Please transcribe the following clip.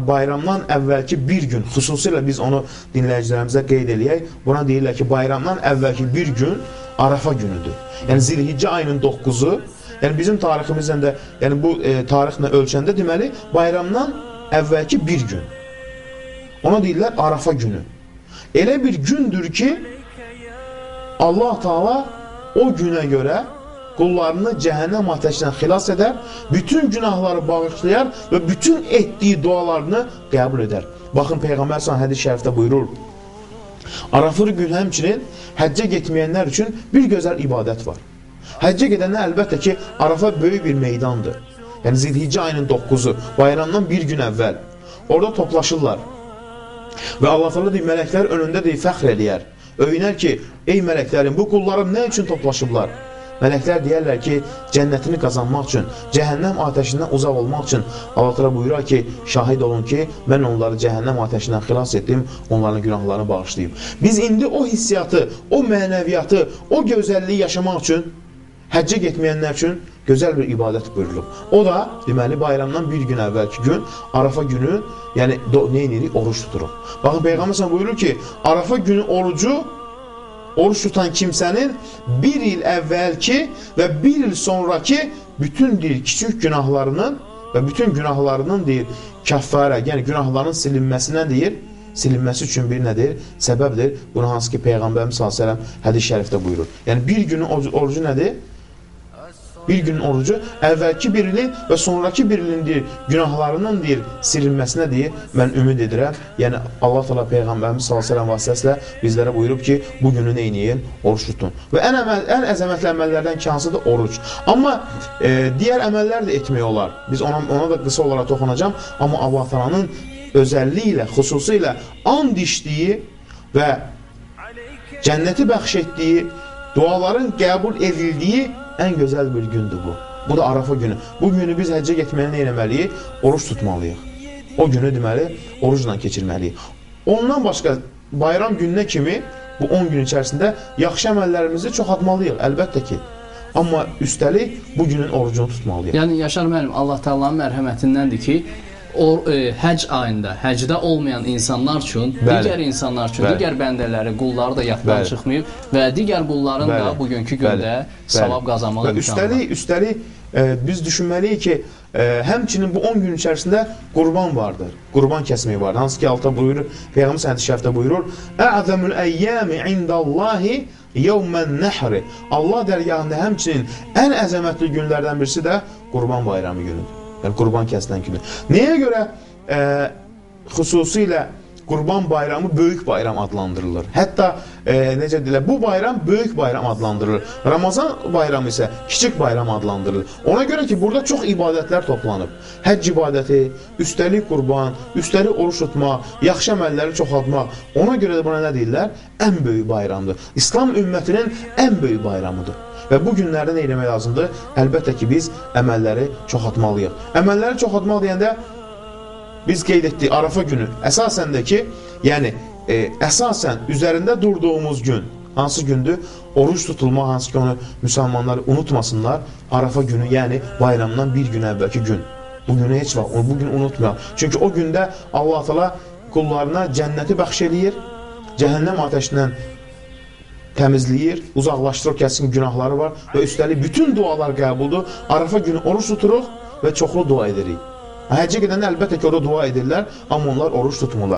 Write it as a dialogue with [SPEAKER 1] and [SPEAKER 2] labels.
[SPEAKER 1] Bayramdan əvvəlki bir gün, xüsusilə biz onu dinləyicilərimizə qeyd eləyək, buna deyirlər ki, bayramdan əvvəlki bir gün Arafa günüdür. Yəni Zilhiccə ayının 9-u, yəni bizim tariximizlə də, yəni bu tarixlə ölçəndə deməli, bayramdan əvvəlki bir gün. Ona deyirlər Arafa günü. Elə bir gündür ki, Allah Teala o günə görə qullarını cəhənnəm atəşindən xilas edər, bütün günahları bağışlayar və bütün etdiyi dualarını qəbul edər. Baxın, Peyğəmbər sallallahu hədis-i şərifdə buyurur, Arafa günü həmçinin həccə getməyənlər üçün bir gözəl ibadət var. Həccə gedənlər əlbəttə ki, Arafa böyük bir meydandır. Yəni Zilhiccə ayının 9-u, bayramdan bir gün əvvəl. Orada toplaşırlar. Və Allah Teala deyir, mələklər önündə deyir, fəxr eləyər. Öyünər ki, ey mələklərim, bu qullarım nə üçün toplaşıblar? Mələklər deyərlər ki, cənnətini qazanmaq üçün, cəhənnəm atəşindən uzaq olmaq üçün Allah Teala buyurar ki, şahid olun ki, mən onları cəhənnəm atəşindən xilas etdim, onların günahlarını bağışlayayım. Biz indi o hissiyatı, o mənəviyyatı, o gözəlliyi yaşamaq üçün, həccə getməyənlər üçün gözəl bir ibadət buyurulub. O da, deməli, bayramdan bir gün əvvəlki gün, Arafa günü, yəni nə edirik? Oruç tuturuq. Baxın, Peyğəmbər buyurur ki, Arafa günü orucu, oruç tutan kimsənin bir il əvvəlki və bir il sonraki bütün deyir, kiçik günahlarının və bütün günahlarının deyir, kəffarə, yəni günahların silinməsindən deyir, silinməsi üçün bir nədir? Səbəbdir. Bunu hansı ki Peyğəmbərimiz sallallahu əleyhi və səlləm hədis-i şərifdə buyurur. Yəni bir günün orucu nədir? Bir günün orucu əvvəlki bir ilin və sonraki bir ilin deyir, günahlarının deyir, silinməsinə deyir, mən ümid edirəm. Yəni Allah Teala Peyğəmbərimiz sallallahu əleyhi və səlləm vasitəsilə bizlərə buyurub ki, bu günü nə eləyin? Oruç tutun. Və ən əzəmətli əməllərdən ki hansıdır? Oruc. Amma digər əməllər də etmək olar. Biz ona da qısa olaraq toxunacağam. Amma Allah Teala'nın özəlliyi ilə, xüsusilə and içdiyi və cənnəti bəxş etdiyi, duaların qəbul edildiyi ən gözəl bir gündür bu. Bu da Arafa günü. Bu günü biz həccə getməyə nə eləməliyik? Oruç tutmalıyıq. O günü deməli, orucla keçirməliyik. Ondan başqa bayram gününə kimi bu 10 gün içərisində yaxşı əməllərimizi çoxaltmalıyıq, əlbəttə ki. Amma üstəlik bu günün orucunu tutmalıyıq.
[SPEAKER 2] Yəni Yaşar müəllim, Allah Taala'nın mərhəmətindəndir ki, həcc ayında, həcdə olmayan insanlar üçün, bəli, digər insanlar üçün, bəli, digər bəndələri, qulları da yaddan çıxmayıb və digər qulların, bəli, da bugünkü gündə, bəli, savab qazanmaq imkanı var.
[SPEAKER 1] Üstəlik, biz düşünməliyik ki, həmçinin bu 10 gün içərisində qurban vardır, qurban kəsmək vardır. Hansı ki, Allah buyurur, Peyğəmbər hədis-i şərifdə buyurur, Ə'zəmül əyyəmi indallahi yevmən nəhri. Allah dərgahında həmçinin ən əzəmətli günlərdən birisi də Qurban Bayramı günüdür. Yəni, qurban kəsilən günü. Nəyə görə xüsusilə Qurban Bayramı böyük bayram adlandırılır? Hətta, necə deyirlər, bu bayram böyük bayram adlandırılır. Ramazan bayramı isə kiçik bayram adlandırılır. Ona görə ki, burada çox ibadətlər toplanıb. Həcc ibadəti, üstəlik qurban, üstəlik oruç tutmaq, yaxşı əməlləri çoxaltmaq. Ona görə də buna nə deyirlər? Ən böyük bayramdır. İslam ümmətinin ən böyük bayramıdır. Və bu günlərdə nə eləmək lazımdır? Əlbəttə ki, biz əməlləri çoxaltmalıyıq. Əməlləri çoxaltmaq deyəndə biz qeyd etdik Arafa günü. Əsasən də ki, yəni əsasən üzərində durduğumuz gün hansı gündür? Oruc tutulmaq, hansı ki onu müsəlmanlar unutmasınlar. Arafa günü, yəni bayramdan bir gün əvvəlki gün. Bu günü heç vaxt, bu gün unutmayaq. Çünki o gündə Allah Teala qullarına cənnəti bəxş eləyir, cəhənnəm atəşindən təmizləyir, uzaqlaşdırır, kəsin günahları var və üstəlik bütün dualar qəbuldur. Arafa günü oruç tuturuq və çoxlu dua edirik. Həccə gedəndə əlbəttə ki, orada dua edirlər, amma onlar oruç tutmurlar.